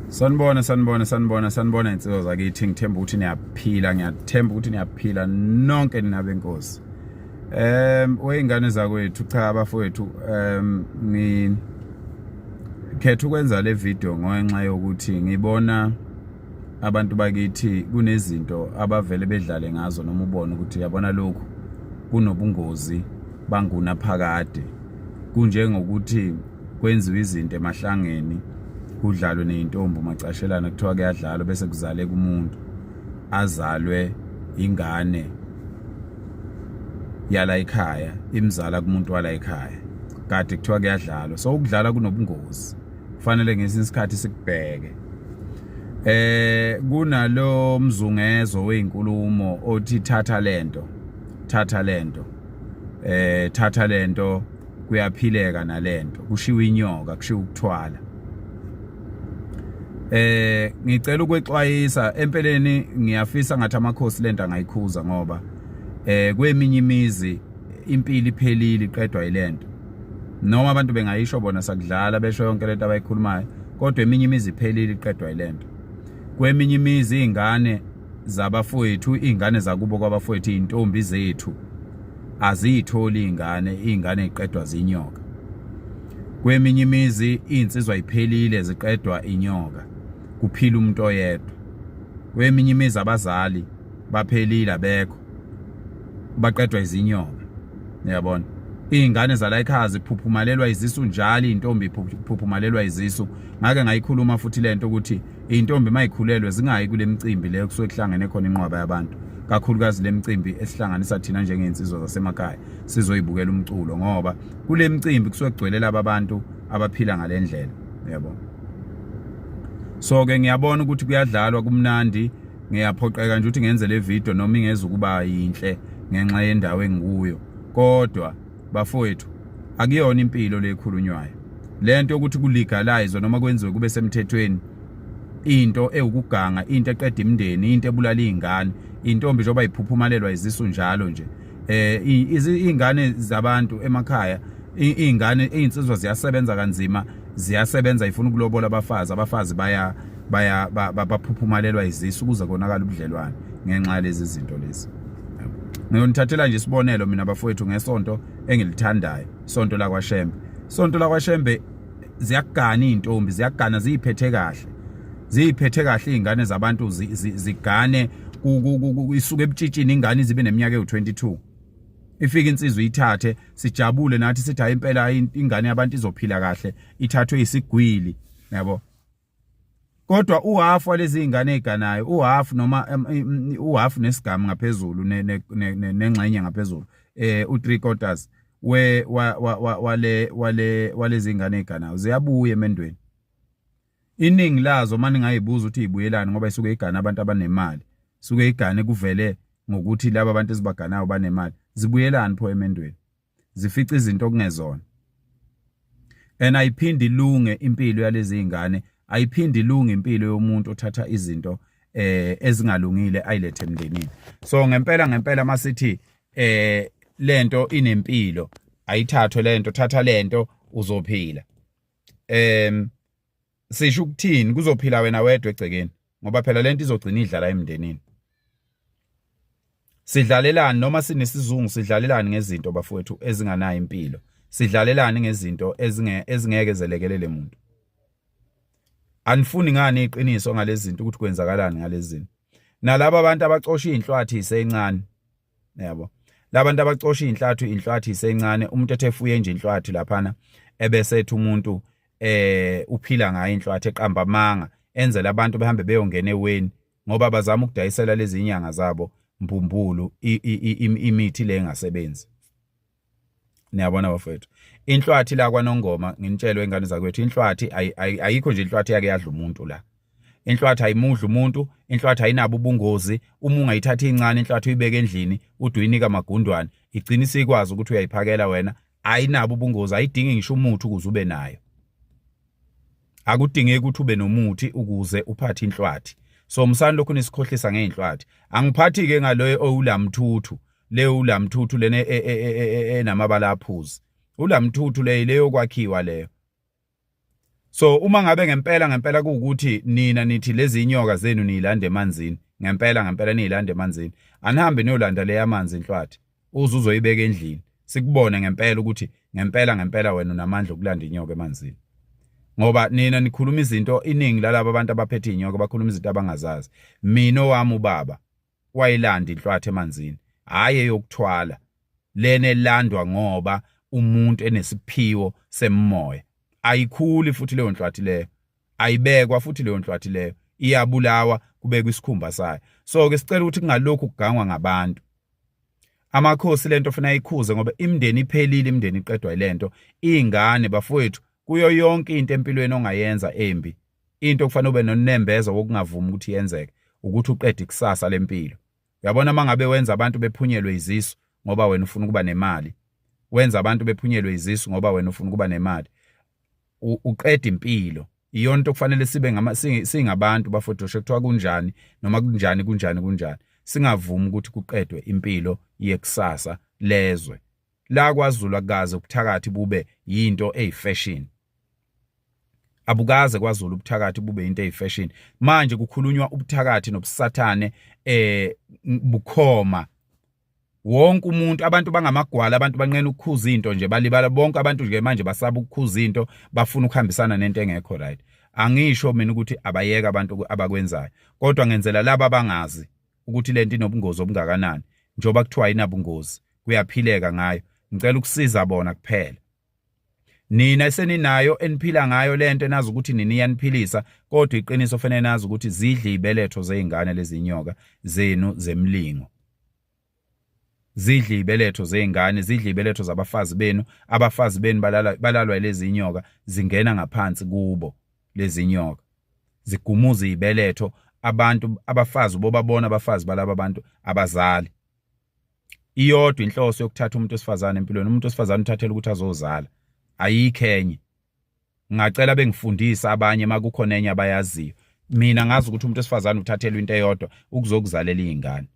Sanibona, sanibona, sanibona, sanibona insizwa zakithi. Ngithemba ukuthi niyaphila, ngiyathemba ukuthi niyaphila nonke nina benkosi. Weyingane zakwethu, cha bafowethu, ngikhetha ukwenza le video ngenxa yokuthi ngibona abantu bakithi kunezinto abavele bedlale ngazo, noma ubone ukuthi yabona lokhu kunobungozi banguna phakade. Kunjengokuthi kwenziwa izinto emahlangeni, kudlalwe nezintombi umacashelana, kuthiwa kuyadlalwa bese kuzaleka umuntu, azalwe ingane yala ekhaya, imzala kumuntu wala ekhaya, kade kuthiwa kuyadlalwa. So ukudlala kunobungozi, kufanele ngesinye isikhathi sikubheke. Kunalo mzungezo weinkulumo othi thatha lento, thatha lento, thatha lento, kuyaphileka nalento, kushiwa inyoka, kushiwa ukuthwala. Ngicela ukwexwayisa empeleni, ngiyafisa ngathi amakhosi lento angayikhuza, ngoba kweminye imizi impilo iphelile, iqedwa yilento. Noma abantu bengayisho bona sakudlala, besho yonke lento abayikhulumayo, kodwa eminye imizi iphelile, iqedwa yilento. Kweminye imizi izingane zabafowethu, izingane zakubo kwabafowethu, izintombi zethu aziyitholi izingane, izingane iqedwa zinyoka. Kweminye imizi izinsizwa iphelile, ziqedwa inyoka, kuphila umuntu oyedwa. Kweminye imizi abazali baphelile, abekho, baqedwa izinyoka. Uyabona, izingane zala ekhaya ziphuphumalelwa izisu njalo, izintombi iphuphumalelwa izisu. Ngake ngayikhuluma futhi lento ukuthi izintombi mayikhulelwe zingayi kule micimbi leyo kusuke kuhlangene khona inqwaba yabantu, kakhulukazi le micimbi esihlanganisa thina njengey'nsizwa zasemakhaya sizoyibukela umculo, ngoba kule micimbi kusuke kugcwele laba bantu abaphila ngale ndlela, yabo. So-ke ngiyabona ukuthi kuyadlalwa, kumnandi. Ngiyaphoqeka nje ukuthi ngenze le video noma ingeze ukuba yinhle ngenxa yendawo engikuyo, kodwa bafowethu akuyona impilo le ekhulunywayo. Lento yokuthi kulegalize noma kwenziwe kube semthethweni into ewukuganga, into eqeda imindeni, into ebulala izingane, intombi njengoba iphuphumalelwa izisu njalo nje, izingane zabantu emakhaya, izingane, izinsizwa ziyasebenza kanzima, ziyasebenza, ifuna ukulobola abafazi, abafazi baya baya baphuphumalelwa izisu kuze konakala ubudlelwane ngenxa yalezi zinto lezi. Ngiyonithathela nje isibonelo mina bafowethu ngesonto engilithandayo, isonto lakwaShembe. Isonto lakwaShembe ziyagana izintombi, ziyagana ziyiphethe kahle, ziyiphethe kahle izingane zabantu, zigane isuke ebutshitshini ingane izibe neminyaka ewu22, ifike insizwa ithathe, sijabule nathi sithi hayi impela ingane yabantu izophila kahle, ithathwe isigwili, yabo. Kodwa uhafu walezi zingane eziganayo, uhafu noma uhafu nesigamu ngaphezulu nengxenye ngaphezulu, u3 quarters we wale wale walezi zingane eziganayo ziyabuya emendweni. Iningi lazo manje ngayibuza ukuthi ibuyelani, ngoba isuke igana abantu abanemali, suke igane kuvele ngokuthi laba abantu ezibaganayo banemali. Zibuyelani pho emendweni? Zifica izinto okungezona, and ayiphindi ilunge impilo yalezi zingane, ayiphindi ilunge impilo yomuntu othatha izinto ezingalungile ayilethe emndenini. So ngempela ngempela masithi lento inempilo, ayithathwe lento, thatha lento uzophila. Sisho ukuthini? Kuzophila wena wedwa egcekeni, ngoba phela lento izogcina idlala emndenini. Sidlalelani noma sinesizungu? Sidlalelani ngezinto bafowethu ezinganayo impilo? Sidlalelani ngezinto ezingeke zelekelele muntu? Anifuni ngani iqiniso ngalezi zinto, ukuthi kwenzakalani ngalezi zinto? Nalabo abantu abacosha inhlwathi isencane, yabo, labantu abacosha inhlathu, inhlwathi isencane, umuntu ethe efuye nje inhlwathi laphana, ebese ethi umuntu uphila ngayo inhlwathi, eqamba amanga, enzela abantu behambe beyongena eweni, ngoba bazama ukudayisela lezi inyanga zabo mbumbulu imithi le engasebenzi. Niyabona bafowethu, inhlwathi la kwaNongoma, nginitshelwe ingane zakwethu, inhlwathi ayikho nje, inhlwathi yake yadla umuntu la. Inhlwathi ayimudla umuntu, inhlwathi ayinabo ubungozi. Uma ungayithatha incane inhlwathi uyibeke endlini, ude uyinika amagundwane, igcina isikwazi ukuthi uyayiphakela wena. Ayinabo ubungozi, ayidingi ngisho umuthi ukuze ube nayo. Akudingeki ukuthi ube nomuthi ukuze uphathe inhlwathi. So msani lokhu nisikhohlisa ngey'nhlwathi. Angiphathi-ke ngaloyo owulamthuthu, leyo ulamthuthu lena enamabala aphuzi, ulamthuthu leyo, leyo kwakhiwa leyo. So uma ngabe ngempela ngempela kuwukuthi nina nithi lezi inyoka zenu niyilanda emanzini, ngempela ngempela niyilanda emanzini, anihambe niyolanda le yamanzi inhlwathi, uze uzoyibeka endlini, sikubone ngempela ukuthi ngempela ngempela wena unamandla okulanda inyoka emanzini. Ngoba nina nikhuluma izinto, iningi lalaba abantu abaphethe inyoka bakhuluma izinto abangazazi. Mina owami ubaba wayilanda inhlwathi emanzini, hhayi eyokuthwala, lena elandwa ngoba umuntu enesiphiwo semimoya. Ayikhuli futhi leyo nhlwathi leyo, ayibekwa futhi leyo nhlwathi leyo, iyabulawa kubekwe isikhumba sayo. So ke sicela ukuthi kungalokhu kugangwa ngabantu. Amakhosi lento funa ayikhuze ngoba imindeni iphelile, imindeni iqedwa yilento. Iy'ngane bafowethu, kuyo yonke into empilweni ongayenza embi, into okufanele ube nonembeza wokungavumi ukuthi yenzeke ukuthi uqede ikusasa lempilo. Uyabona uma ngabe wenza abantu bephunyelwe izisu ngoba wena ufuna ukuba nemali, wenza abantu bephunyelwe izisu ngoba wena ufuna ukuba nemali, uqeda impilo. Iyona into okufanele sibe ngama singabantu bafowethu, kuthiwa kunjani noma kunjani kunjani kunjani, singavumi ukuthi kuqedwe impilo yekusasa lezwe. La kwaZulu akukaze ubuthakathi bube yinto eyifashion. Abukaze kwaZulu ubuthakathi bube into eyifashion. Manje kukhulunywa ubuthakathi nobusathane bukhoma. Wonke umuntu, abantu bangamagwala, abantu banqena ukukhuza into nje, balibala bonke abantu nje manje basaba ukukhuza into, bafuna ukuhambisana nento engekho right. Angisho mina ukuthi abayeke abantu abakwenzayo, kodwa ngenzela laba abangazi ukuthi lento inobungozi obungakanani, njengoba kuthiwa ayinabungozi, kuyaphileka ngayo. Ngicela ukusiza bona kuphela. Nina eseninayo eniphila ngayo lento enazi ukuthi nini iyaniphilisa, kodwa iqiniso fanele nazi ukuthi zidle ibeletho zey'ngane lezi nyoka zenu zemlingo. Zidle ibeletho zey'ngane, zidle ibeletho zabafazi benu, abafazi benu balalwa lezi nyoka, zingena ngaphansi kubo lezi nyoka. Zigumuza ibeletho, abantu abafazi bobabona abafazi balaba bantu abazali. Iyodwa inhloso yokuthatha umuntu wesifazane empilweni, umuntu wesifazane uthathela ukuthi azozala, ayikho enye. Ngingacela bengifundisa abanye uma kukhona enye abayaziyo. Mina ngazi ukuthi umuntu wesifazane uthathelwa into eyodwa, ukuzokuzalela iy'ngane.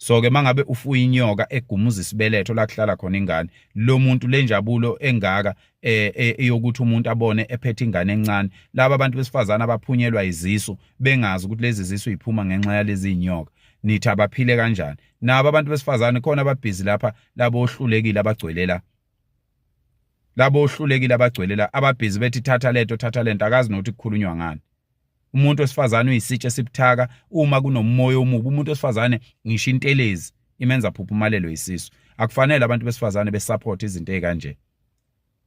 So-ke uma ngabe ufuya inyoka egumuza isibeletho la kuhlala khona ingane, lo muntu le njabulo engaka eyokuthi umuntu abone ephethe ingane encane, laba abantu besifazane abaphunyelwa izisu bengazi ukuthi lezi zisu yiphuma ngenxa yalezi zinyoka, nithi abaphile kanjani? Nabo abantu besifazane khona ababhizi lapha, labo ohlulekile abagcwele la, labo ohlulekile abagcwele la, ababhizi bethi thatha lento, thatha lento, akazi nokuthi kukhulunywa ngani. Umuntu wesifazane uyisitsha esibuthaka uma kunomoya omubi. Umuntu wesifazane ngisho intelezi imenza aphuphumalelwe isisu. Akufanele abantu besifazane besupport izinto ezikanje.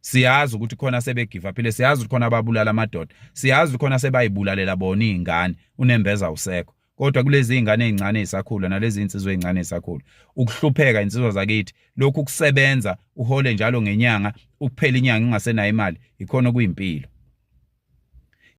Siyazi ukuthi khona sebegive up-ile, siyazi ukuthi khona ababulala amadoda, siyazi ukuthi khona sebayibulalela bona izingane, unembeza usekho. Kodwa kulezi zingane ezincane ezisakhula nalezi insizwa ezincane ezisakhula, ukuhlupheka insizwa zakithi, lokhu kusebenza uhole njalo ngenyanga, ukuphela inyanga ungasenayo imali, ikhona okuyimpilo.